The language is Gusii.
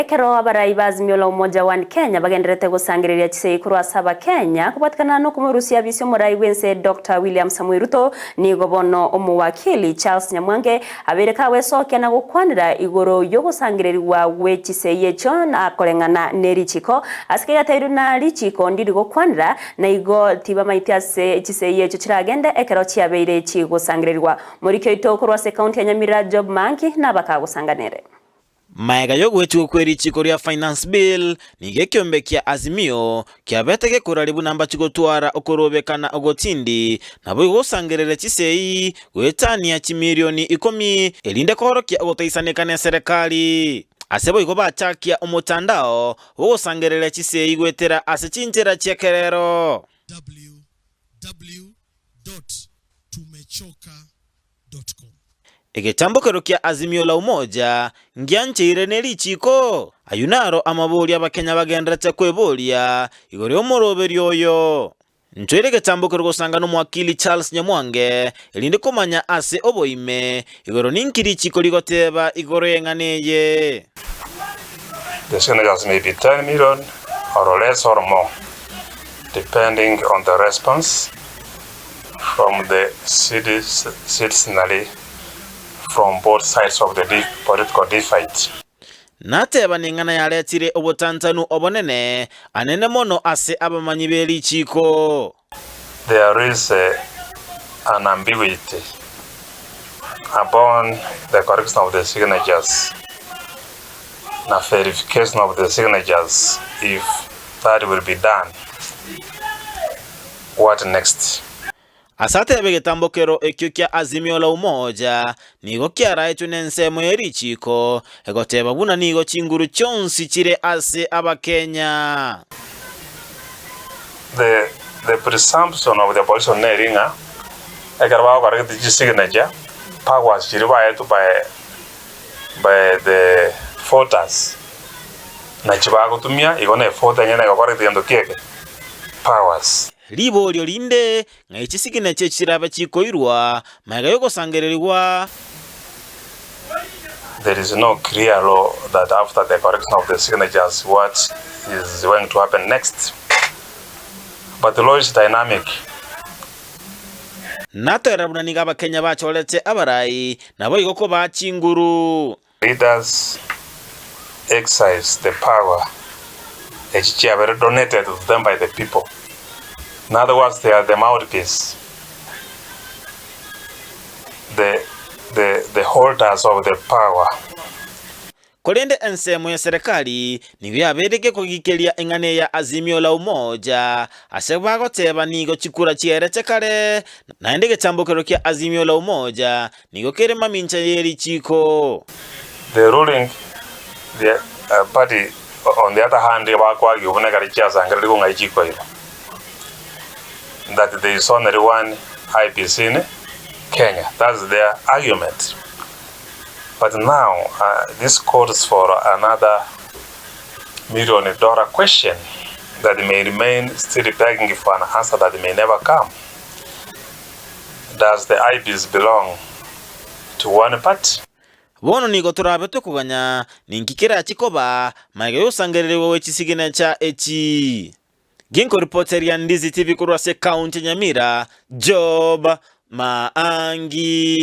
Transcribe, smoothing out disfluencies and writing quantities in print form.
Ekero abarai ba Azimio la Umoja One Kenya bagendererete gosangereria chisegi korwa ase Abakenya kobwatikana nokomorusia abisi omorai bw'ense Doctor William Samoei Ruto, nigo bono omowakili Charles Nyamwange abeire kagwesokia na gokwanera igoro y'ogosangererigwa gwe chisegi echio na koreng'ana ne richiko ase kegateirwe na richiko ndiri gokwanera na igo tibamaiti ase chisegi echio chiragende ekero chiabeire chigosangererigwa. Moriki oito korwa ase ekaunti ya Nyamira Job Maangi nabakagosanganere. Magega y'ogoetigwa kwe richiiko ria Finance Bill, nigo ekeombe kia Azimio kiabete gekorari buna mbachi gotwara okorobekana ogotindi, naboigo gosangereria chisei goetania chimilioni ikomi erinde koorokia ogotaisaneka neserekari. Ase boigo bachakia omotandao bw'ogosangereria chisei goetera ase chinchera chi'ekerero. www.tumechoka.com. Egetambokero kia Azimio la Umoja ngiancheire ne richiiko? Ayio naro amaborio Abakenya bagenderete kweboria igoro y'omoroberio oyo. Ntoire egetambokero gosanga nomowakili Charles Nyamwange erinde komanya ase oboime igoro ninki richiiko rigoteba igoro y'eng'ana eye. The signatures may be 10 million or less or more depending on the response from the citizenry from both sides of the political divide. Nateba neng'ana yaretire obotantanu obonene anene mono ase abamanyi be richiiko. There is an ambiguity upon the correction of the signatures na verification of the signatures if that will be done. What next? Ase atebe egetambokero ekio kia Azimio la Umoja nigo kiaraetwe nensemo ye richiiko egoteba buna nigo chinguru chionsi chire ase Abakenya. The the presumption of the opposition neri ng'a ekero bagokora gete chisignature powers chiria baetwe by by the voters nachi bagotumia igo ne voter enyene egokora gete gento kieke powers. Riborio rinde, ng'ai chisignature chirabe chikoirwa magega y'ogosangererigwa? There is no clear law that after the collection of the signatures what is going to happen next. But the law is dynamic. Natoerera buna nigo Abakenya bachorete abarai, naboigo kobaa chinguru. Leaders exercise the power echi chiabere donated to them by the people. In other words, they are the mouthpiece, the, the, the holders of the power. Korende ensemo ya serikali nigo yabeire gekogikeria eng'ana ya Azimio la Umoja ase bagoteba nigo chikura chiaerete kare, naende egechambokero kia Azimio la Umoja Nigo kere mamincha ye richiiko. The ruling the party on the other hand bakoargue buna ekero chiasangererigwe ng'ai chikoirwa that there is only one IEBC in Kenya that's their argument but now this calls for another million dollar question that may remain still begging for an answer that may never come. Does the IEBC belong to one party? Bono nigo torabe tokoganya ninki kerache koba magega y'ogosangererigwa gwe chisiginecha echi. Ginkoripoteria Ndizi TV korwa ase ekaunti ya Nyamira, Job Maangi.